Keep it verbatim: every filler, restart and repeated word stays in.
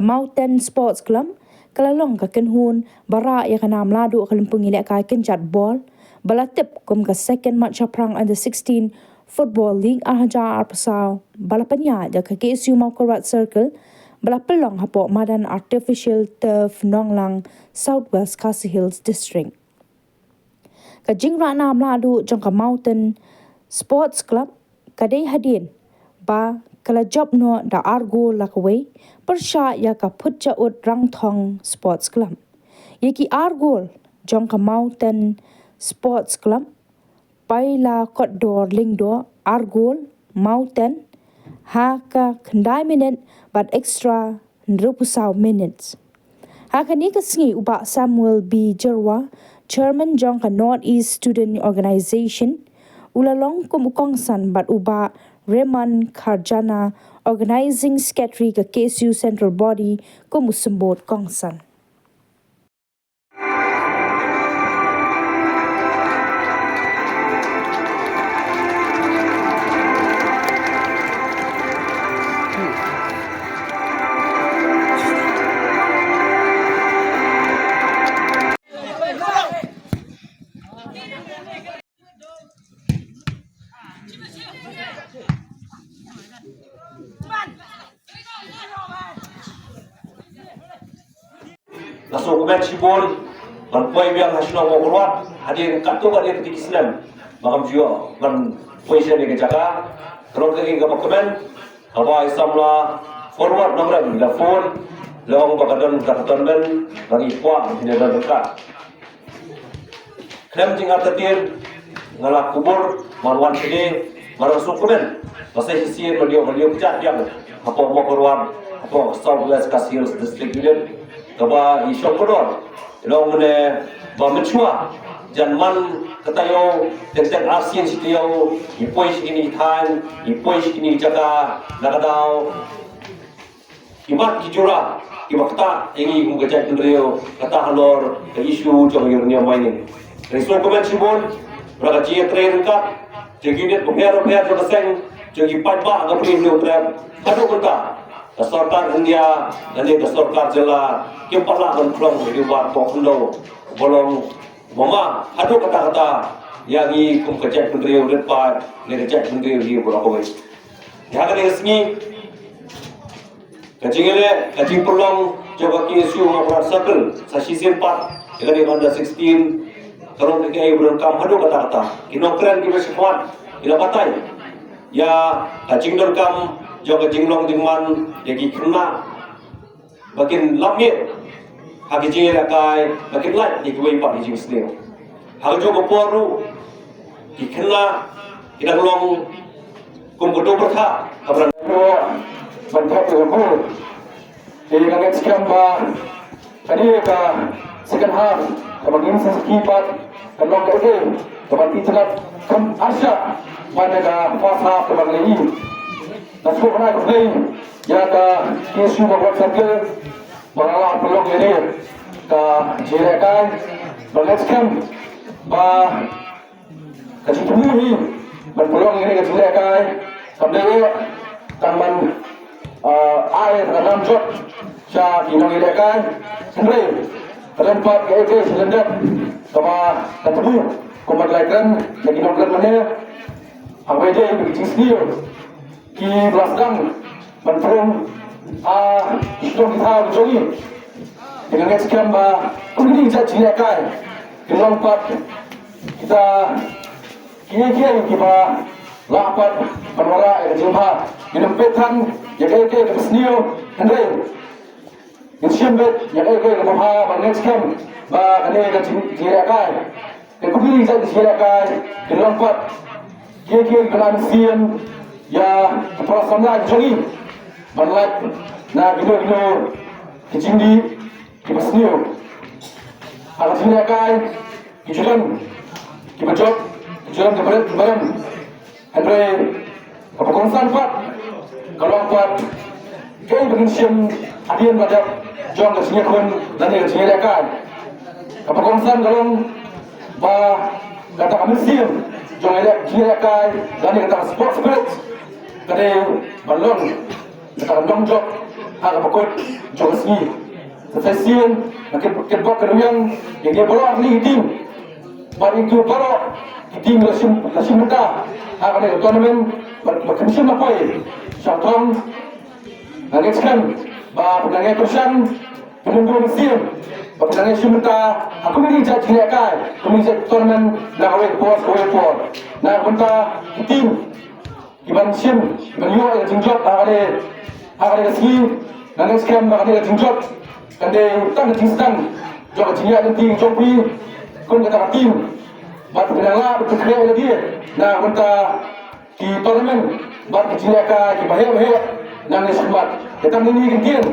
Mountain Sports Club ka la long ka kynhun ba rah ïa ka nam lahduh ka lympung ïalehkai kynjat bol ba la tip kum ka Second Mat Shaphrang Under sixteen Football League ar hajar arphew saw ba la pynïaid da ka K S U Mawkyrwat Circle ba la pynlong hapoh madan Artificial Turf Nonglang, South West Khasi Hills District. Ka jingrah nam lahduh jong ka Mountain Sports Club ka dei hadien ba ka la jop noh da ar gol la kawei pyrshah ïa ka Phutjaud Rangthong Sports Club. Ïa ki ar gol jong ka Mountain Sports Club, Paila Kotdor Lyngdoh ar gol, Mountain, ha ka khyndai minit bad extra hynriewphew saw minit. Ha kane ka sngi u Bah Samuel B Jyrwa, Chairman jong ka North East Student Organisation, u la long kum u kongsan bad u Bah Reman Kharjana, Organising Secretary ka K S U Central Body, kum u symbud kongsan. Nga sngewkmen shibun ban poi biang ha shnong Mawkyrwat hadien katto katne ki snem ba ngam ju ïoh ban poi sha kane ka jaka. Ka long kaei kaba kmen, kaba i samla Forward Nongrem la phone, la ong ba ka don ka don ben ba ngi kwah ngi don ryngkat. Khlem jingartatien nga la kubur man wan kine, man wan sngewkmen ba sa shisien man ïoh, man ïoh pjat biang hapoh Mawkyrwat, hapoh South West Khasi Hills District Unit, kaba i shong kordor. Long ne ba mynshuwa jan man ka taïew, teng teng arsien shi taïew, i poi shi kine ki thaiñ, i poi shi kine ki jaka, na ka daw ki mat ki jura kiba ktah ïa ngi kum ka jaitbynriew, kata halor ka issue jong uranium mining. Nga sngewkmen shibun ba ka jingïatrei ryngkat jong ki unit bapher bapher jong ka seng, jong ki paidbah ka Pyrthei Hynñiewtrep, haduh mynta ka sorkar India lane ka sorkar jylla kim pat lah ban pynlong ïa ki bar pok khyndew ba long mama haduh katta katta ïa ngi kum ka jaitbynriew rit paid ne ka jaitbynriew hi baroh kawei. Ïa kane ka sngi ka jingïaleh, ka jingpynlong jong ka K S U Mawkyrwat Circle sa shisien pat ïa kane ka under sixteen ka long kaei ba donkam haduh katta katta. Ki nongkren kiba shakhmat ki la batai ïa ka jingdonkam jong ka jinglong jingman ïa ki khynnah ba kin lap miet ha ki jingïalehkai, ba kin lait ïa kiwei pat ki jingsniew. Ha kajuh ka por ruh ki khynnah ki dang long kum ka dewbyrtha kaba dang ban thep ïa ka goal. Te nga ngeit skhem ba kane ka second half kaba ngin sa sakhi pat kan long kaei kaei kaba itynnad, kam arshah ban ïa ka first half kaba ngi la ïohi. Nga sngewbha ban ai khublei ïa ka K S U Mawkyrwat Circle ba nga la pynlong ïa kane ka jingïalehkai. Ba ngeit skhem ba ka jingthmu hi ban pynlong ïa kane ka jingïalehkai kam dei tang ban, ah, ai ka nam jop sha ki nongïalehkai. Hynrei ka don pat kaei kaei sha lyndet kaba ka thmu kumba ki la kren ïa ki nongkren mynne. Haba ïadei bad ka jingsniew kiba la sdang ban pynrung ha ki shnong ki thaw ki jong ngi. Te nga ngeit skhem ba kum kine ki jait jingïalehkai kin long pat kita kiei kiei kiba lah pat ban wanrah ïa ka jingbha. Ngin ym peit than ïa kaei kaei kaba sniew, hynrei ngin shim beit ïa kaei kaei kaba bha. Ba ngeit skhem ba kane ka jing, jingïalehkai, ka kum kine ki jait jingïalehkai kin long pat kiei kiei kiba mynsiem ïa ki para samla ki jong ngi ban lait na kino kino ki jingdih kiba sniew. Ha ka jingïalehkai ki ju don kiba jop, ki ju don kiba rit kiba rem. Hynrei kaba kongsan pat ka long pat kaei ba ngin shim hadien ba dep jong ka jingïakhun lane ka jingïalehkai. Kaba kongsan ka long ba kata ka mynsiem jong ka jingïalehkai lane kata ka sports spirit ka dei ban long kata ka nongjop Ha kaba kut jong ka sngi. Sa shisien nga kitbok ka rwiang ïa ki baroh ki team. Bad ïa ki baroh ki team la shim la shim bynta ha kane ka tournament bad ba kan shim la poi sha thong. Nga ngeit skhem ba phin nang ïa kyrshan, phin nang ïa siem, ba phin nang ïa shim bynta ha kumne ki jait jingïalehkai, kumne ki jait tournament na kawei ka por sha kawei ka por. Na ka bynta ki team ki ban shim, ki ban ïoh ïa ka jingjop ha kane, ha kane ka sngi. Nga ngeit skhem ba kane ka jingjop kan dei tang ka jingsdang jong ka jingïaid lynti jong phi kum kata ka team. Bad phin nang lah ban pynkhreh ïa lade na ka bynta ki tournament bad ki jingïalehkai kiba heh ba heh nangne shakhmat. Te tang kine ki kyntien.